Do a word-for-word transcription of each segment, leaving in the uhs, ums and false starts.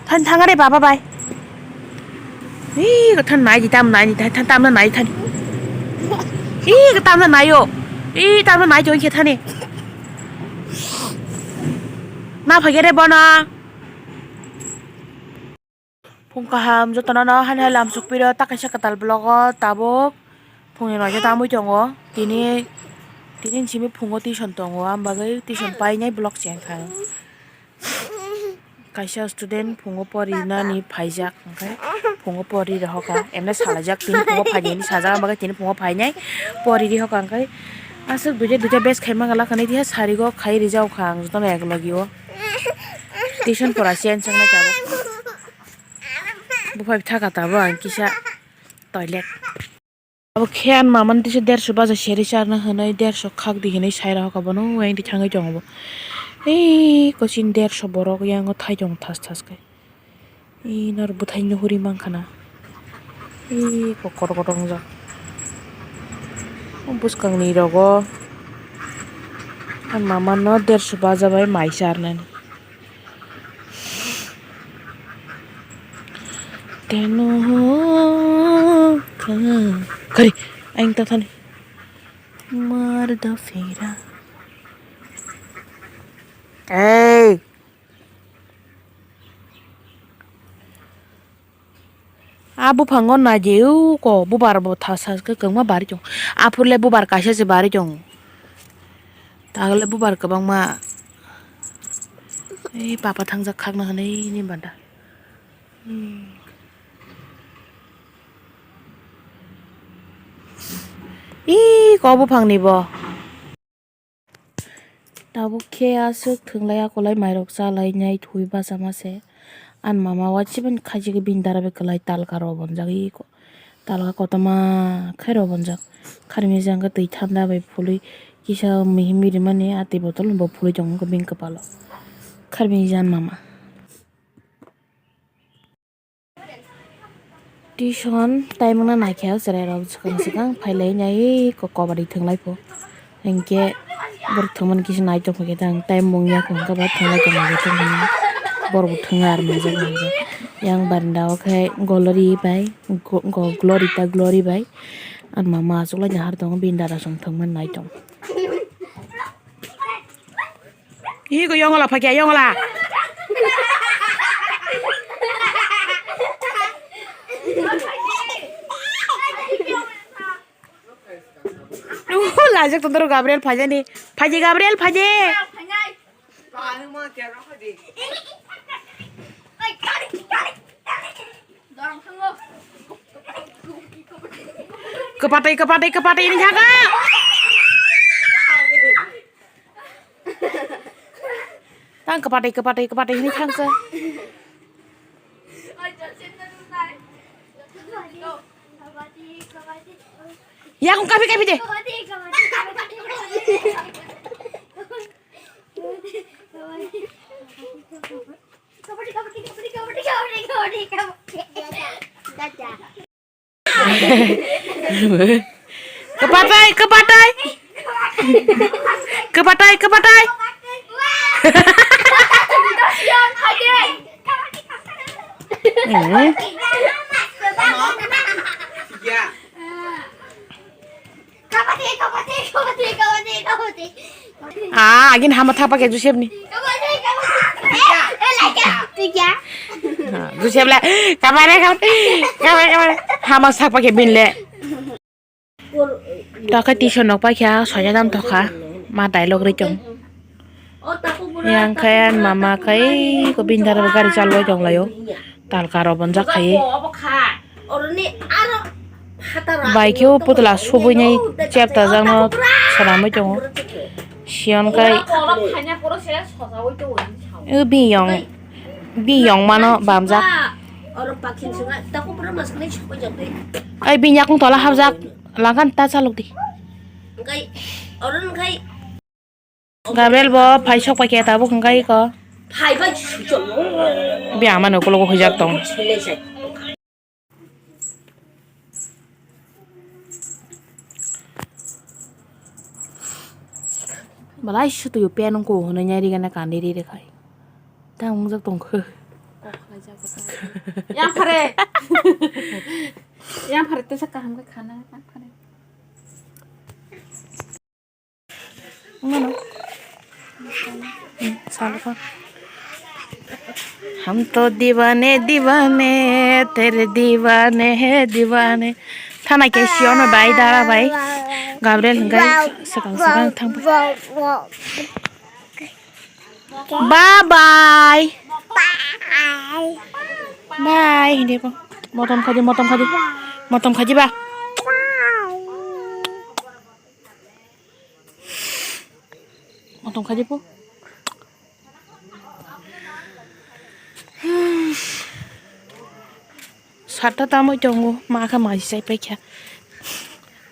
Than thang are baba bai. Ih, ko than nai di tam nai di than tam na nai than. Ih, ko tam na nai o. Ih, tam na nai jo khe thani. Ma phage re bono. Phung kaham jotono no hani hai lam sukpiro ta kaisa kwtal vlog o tabuk phungni noito tamwi tongo tini tini simi phungo tuition tongo ang bagwi tuition painai vlog chengkha. Kaisa student phungo porinani phaijak, hwnkhe phungo pori rohorkha, emne salaijak, tini phungo phaidi hinwi sajak, abo khe tini phungo phainai pori rohorkha, hwnkhe aswk duita duita batch khaima gala kani diha sarigo khai rijak kha ang jotono ek logi o. Tuition pora change wngna tabuk. Buphai bwtha kha tabuk ang kisa toilet. Abo khe ani mama ni tisa derso baja seri charna hinwi derso khak di hinwi sai rok bono wng di thangwi tongo bo. Ei kochini derso borok yang thai tongo thas thas khe. Ei norok bwthai nuhuri mankha na. Ei kokrok kokrok wngjak. O bwskang ni rogo ani mama no derso baja bai mai charnani. Teno kari aing ta thani. Mar da fera. Ei. A buphango naidi uko bubar bo thasa khe kwbangma bari tongo. Aphuru le bubar kaisa se bari tongo. Tagle bubar kwbangma. Ei papa thangjak khakna hinwi ni banda. Hmm. Ih, ko buphang ni bo. Tabuk khe aswk thwnglai akolai mairok chalainai thwi bachama se. Ani mama waisibani khaijigwi bini dara bai kwlai talka rw bonjak iko. Talka kotorma khe rw bonjak. Kharmijang khe twi thanda bai phului kisa mihim rimani a twi botol bo phului tongo bini kwpalo. Kharmijang mama. Tuition time wngna naikhe o chwrairok swkang swkang phailai nai ko kobadi thwnglai pho. Hinkhe borok thwngmani kisa nai tongkha khe tang time wngya kho hwnkhe ba thwnglai tongmani borok bo thwnga aro nai jak nai jak. Yang baranda o khe Glory bai go-, go-, Glory ta Glory bai ani mama achuklaina har tongo bini dada song thwngmani nai tongo. Ih, ko yongola phakya yongola. Lajak tondoro Gabriel phajani. Phaji Gabriel phaji. Kwpatwi kwpatwi kwpatwi ni jaga. Tang kwpatwi kwpatwi kwpatwi hinwi thangsa. Yakung kapi kapi de. Kwpatwi, kwpatwi. Kwpatwi, kwpatwi. Hmm. Ah, agin hama thapa ke Joseph ni. Ah, Joseph le, kamare, kamare, kamare, kamare. Hama thapa ke bin le. Takai tuition nok paikha, soja dam thokha, ma dialogue ri tong. Yang khe mama khe ko bin dara gari chaloi tong laio. Talka rw bonjak khai. Bai khe o putla subui nai chepta jakno swnamwi tongo. Siyon kai. O biyong, biyong mano bamjak. Ai bini yakung tola hapjak. Langkan ta chalok di. Gabriel bo phai sok pai khe tabuk hwnkha iko. Phai bai suchong. Bi ama no ukulok o huijak tong. Belai sutwi o pen wngkha o hwnwi nai ri gana kandi ri rwkhai. Tang wngjak tongkha. Kok khlai jago ta. Yang phare. Yang phare tesa kaham khe khana yang phare. Mano. Hmm, salo ko. Hum to diwane diwane, tere diwane hai diwane. Thana ke siono bai, dara bai. Gabriel hingkai swkang swkang thang. Bye bye. Bye. Bye, hindi po. Motom khaji, motom khaji. Motom khaji ba. Motom khaji po. Satta tamwi tongo, ma khe mai chai paikha.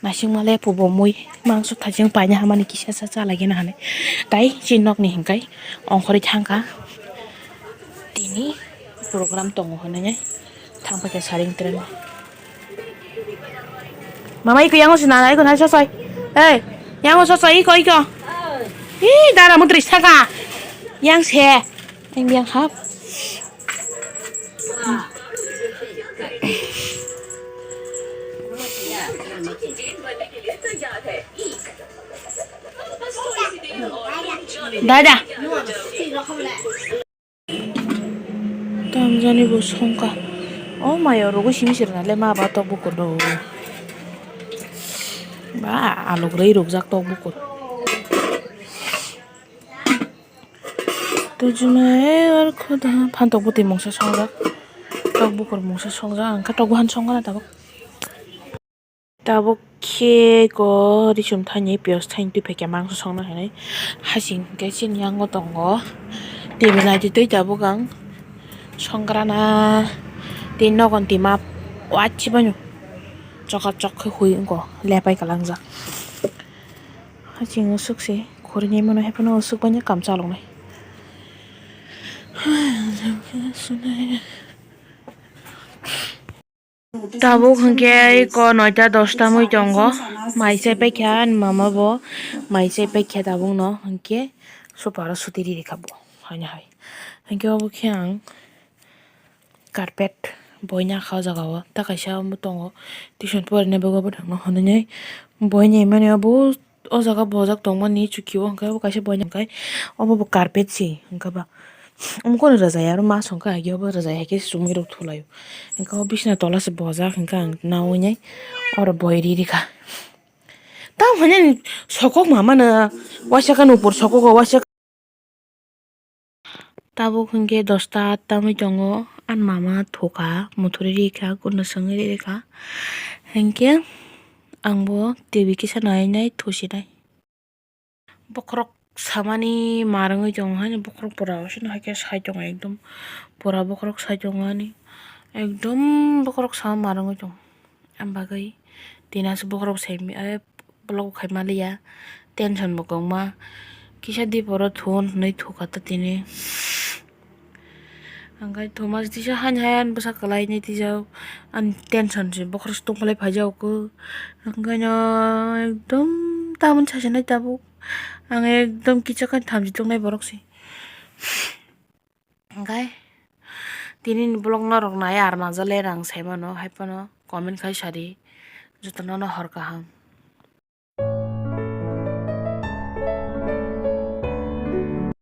Naisingma le pubo mui mangso thajeng paina hamani kisa sa chalai gana hane. Tai chini nokni hingkai ongkhorwi thangkha. Tini program tongo hwnwi thang paikha saring tren. Mama iko yango se nana iko nai sosoi. Ei, yango sosoi iko iko. Ih, dara mutri saka. Yang se. Yang yang hap. Dada. Tamjani bo songkha. O mayo rogo simi sirna le ma ba tok bukur do. Ba alok rei rok jak tok bukur. Tujuma e ar khuda phantok bwtwi mungsa songjak. Tok bukur mungsa songjak, ang khe tok buhan songkha na tabuk. Tabuk khe ko risum thani piyaj thani twi phaikha mangso songna hinwi. Hasing khe chini yango tongo. Table naitwi twi tabuk ang songkrana tei nogon twi ma wachi baino chokap chok khe hui wngkho lepai kwlangjak. Hasing usuk se khornwi mano hai phano usuk baino kam chaloknai. Tabuk hwnkhe iko noita dosta mui tongo. Mai chai paikha ani mama bo. Mai chai paikha tabukno hwnkhe super o suti riri kha bo. Haino hai. Hwnkhe obo khe ang carpet boina kha o jaga o. Ta kaisa omo tongo. Tuition porina bagwi obo thangna hwnwi. Boina mani obo. O jaga bojak tongmani chukio hwnkhe obo kaisa boina hwnkhe obo bo carpet se hwnkhe ba. Omo kono rwjaya aro mas hwnkhe agi obo rwjaya hai khe chumui rok thulaio. Hwnkhe o bisna tola se bojak hwnkhe ang naui nai oro boi ri rikha. Tamo hwnwi sokok mamano waisa khe nupur sokok o waisa. Tabuk hwnkhe dosta atta wngwi tongo, ani mama thokha, muthuri rikha, kunda swngwi rikha. Hwnkhe angbo T V kisa nai nai thusinai. Bokhorok samani mar wngwi tongo, haino bokhorok pura osino hai khe sai tongo ekdom. Pura bokhorok sai tongo ani, ekdom bokhorok sama mar wngwi tongo. Am bagwi tini aswk bokhorok sai manya, vlog khai maliya, tension bo kwbangma. Kisa diporo thun hwnwi thukha ta tini. Hwnkhe thuma tisa hani hai ani bwsa kwlainai tisa ani tension se bokhorok se tongphalai phaijak o. Hwnkhe no ekdom tamoni sasinai tabuk. Ang ekdom kichak ani thamchi tongnai borok se. Hwnkhe tini ni vlog norok nai ar majale rang sai mano, hai phano comment khai sadi, jotono no hor kaham.